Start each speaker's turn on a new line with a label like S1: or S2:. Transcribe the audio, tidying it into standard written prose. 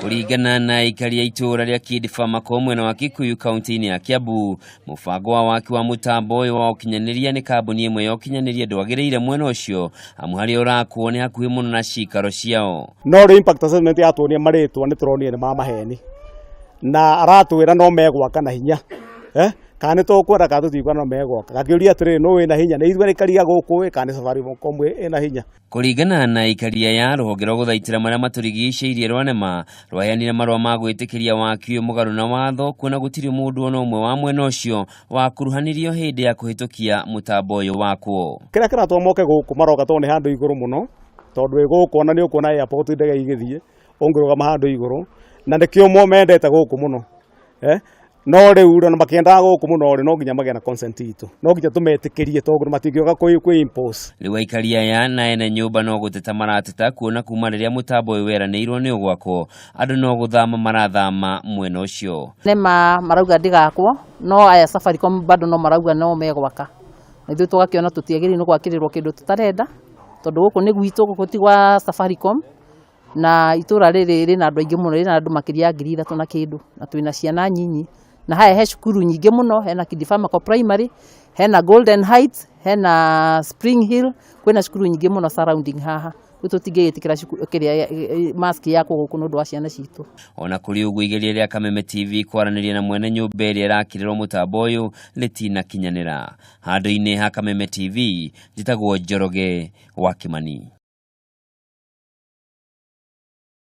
S1: Kũringana na aikari a itũũra rĩa Kid Farmer mwena wa Kikuyu kaunti-inĩ ya Kiambu, mũbango wa waki wa mũtambo ũyũ wa ũkinyanĩria nĩ kambuni ĩmwe ya ũkinyanĩria ndwagĩrĩire mwena ũcio, amu harĩa ũrakwo nĩ hakuhĩ mũno na cikaro ciao.
S2: No rĩu impact assessment yatuonia marĩtwa nĩ tũronire nĩ ma maheni, na aratwĩra no megwaka na hinya, kana nĩ tũkwenda kana tũtikwenda, no megwaka. Ngakĩũria atĩrĩrĩ, nũ wĩna hinya? Nĩ ithuĩ aikari a gũkũ ĩ, kana nĩ Safaricom ĩna hinya?
S1: Kũringana na aikari aya, rũhonge rwa gũthaitĩra marĩa matũrigicĩirie rwa NEMA rwaheanire marũa ma gwĩtĩkĩria waki ũyũ mũgarũ na watho, kuona gũtirĩ mũndũ ona ũmwe wa mwena ũcio wakuruhanirio hĩndĩ ya kũhĩtũkia mũtambo ũyũ wakwo.
S2: Kĩrĩa kĩratũma moke gũkũ, maroka tondũ nĩ handũ igũrũ mũno, tondũ wĩ gũkũ ona nĩ ũkuona airport, ndege igĩthiĩ ũngĩrũgama handũ igũrũ, na nĩkĩo mo mendete gũkũ mũno. No rĩu rĩ, ona makĩendaga gũkũ mũno rĩ, no nginya magĩe na consent itũ, no nginya tũmetĩkĩrie, tondũ matingĩũka kwĩ impose.
S1: Rĩu aikari aya na ene nyũmba no gũteta marateta, kuona kuma rĩrĩa mũtambo ũyũ weranĩirwo nĩ ũgwakwo, andũ no gũthama marathama mwena ũcio.
S3: NEMA marauga ndĩgakwo, no aya Safaricom bado no marauga no megwaka, na ithuĩ tũgakĩona tũtiagĩrĩirwo nĩ gwakĩrĩrwo kĩndũ tũtarenda, tondũ gũkũ nĩ gwitũ, gũkũ ti gwa Safaricom. Na itũra rĩrĩ rĩna andũ aingĩ mũno, rĩna andũ makĩria ya 3000 na kĩndũ, na twĩna ciana nyinyi, na haya he cukuru nyingĩ mũno. Hena Kidifamako Primary, hena Golden Heights, hena Spring Hill, kwĩna cukuru nyingĩ mũno surrounding haha. Rĩu tũtingĩgĩtĩkĩra kĩrĩa mast yakwo gũkũ nĩ ũndũ wa ciana citũ.
S1: Ona kũrĩ ũguo, igeria rĩa Kameme TV kwaranĩria na mwene nyũmba ĩrĩa ĩrakĩrĩrwo mũtambo ũyũ rĩtinakinyanĩra. Handũ-inĩ ha Kameme TV, njĩtagwo Njoroge wa Kimani.